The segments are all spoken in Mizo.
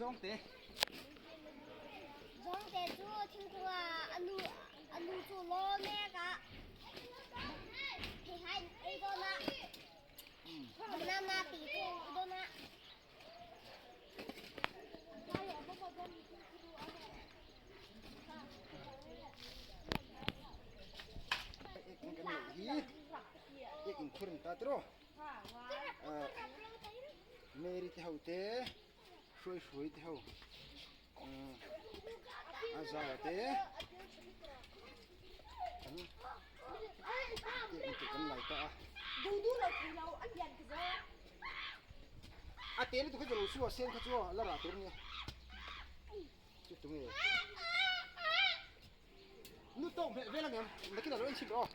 Zawngte. Zawngte chu thingkung ah a nu a nu chu law mek a theihai an ei dawn a banana tih te an ei dawn a. Ek in khur an ta tiraw Mary te ho te hruai hruai te ho a zau te an ek in te kan lai ta a a te lutuk hi chu lo su a sen kha chu a la rah tur a nia chu tunge Nu tawk hmeh vel angem nakin alo en chhin rawh aw.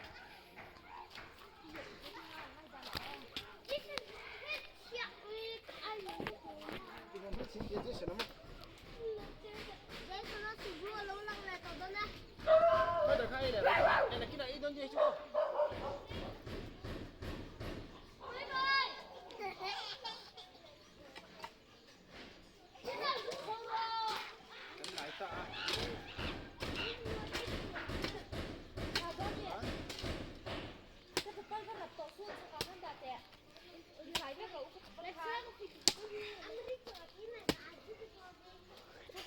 Kan lai ta a.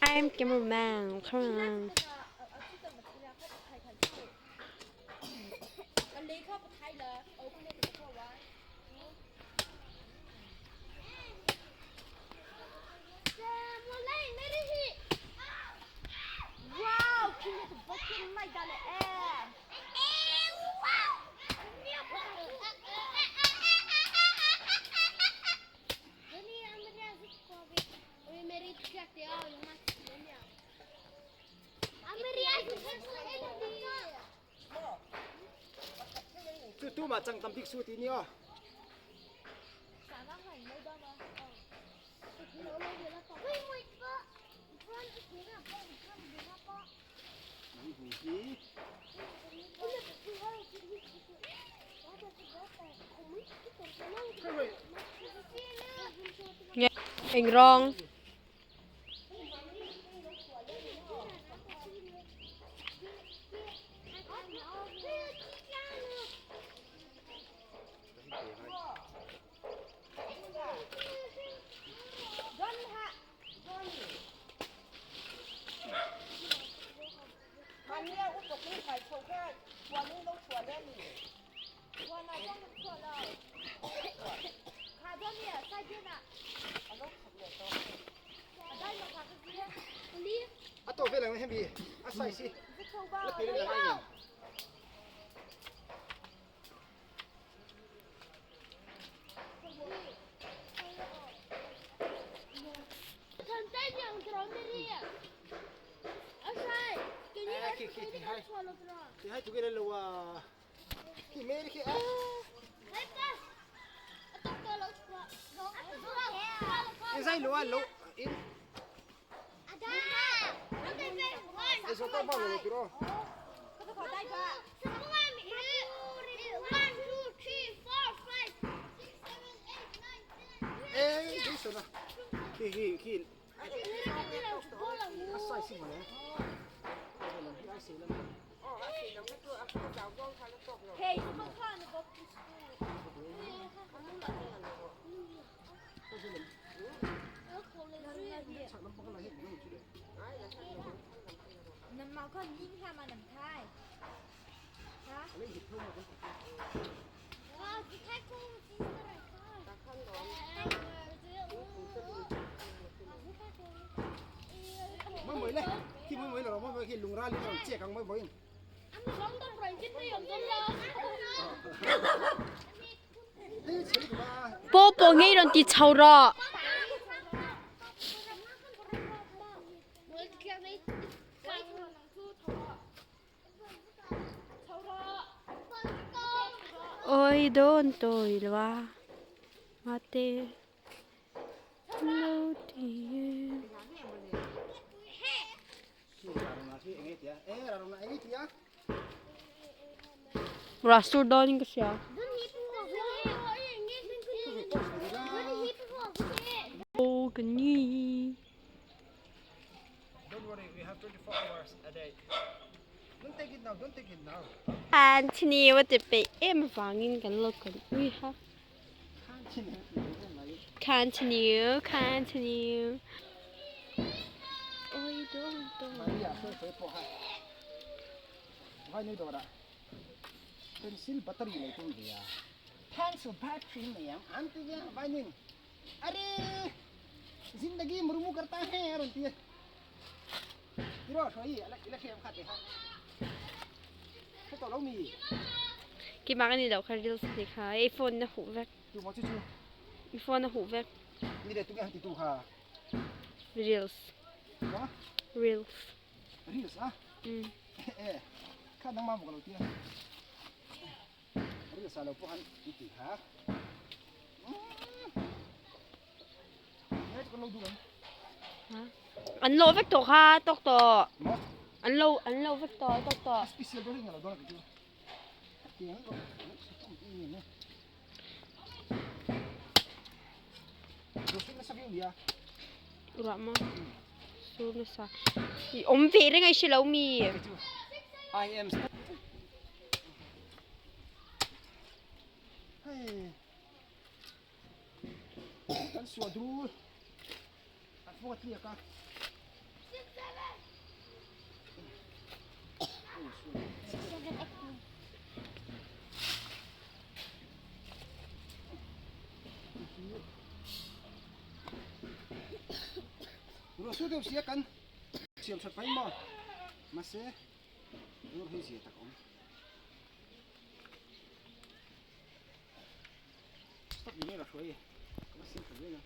I'm cameraman. Come on. Chu tu mah chang tam bik su ti ni aw. Eng rawng. A tawk vel ang hemi a size hi la pe leh ngai ngem. Khi khi khi hai khi hai tụi cái là khi mê khi a zai lo a lo in e so to ba lo tiro e Jason a khi khi khi a size si male a sei lam Mới mới le khi mới mới là mới mới khi lùng ra lên rồi che càng mới mới Pawpaw ngei rawn ti chho rawh. Oi dawn tawi lua mate lo ti Rasur dawn in ka hria. Aw ka ni. 24 hours a day. Don't take it now, don't take it now. Continue a ti peih em avangin kan lo kal ui ha. Continue, continue. Oi dawn dawn. Maria sawi sawi pawh kha vai nui dawrah pencil battery lei tum ve a, pencil battery nei ang an ti a vai nuin are zindagi murmu karta hai a rawn ti a tiraw hruai i la hriam kha teh kha hre tawh lo mi. Keimah ka ni loh kha reels a ti kha i phone na huh vek. Tu maw chu chu. I phone a huh vek. Ni le tunge han ti tu kha. Reels. Wa? Reels. Reels a? Mm. E kha nangmah maw ka lo ti a. Reels ah lo pawh han i ti kha. Nge chu kan lo duh ang. An lo vek tawh kha tawk tawh. Maw? An lo an lo vek tawh tawk tawh. Special deuh hi nga lo dawn a kei chu. Ruah maw? Sur nasa. I awm ve reng a i hre lo mi? I am Hei kan suah dul an fawng a tliak a. Ruah su deuh sia kan siam that pai maw mahse ruah hi zia tak a awm. Stop ni ngei la hruai e ka va siam that reng a.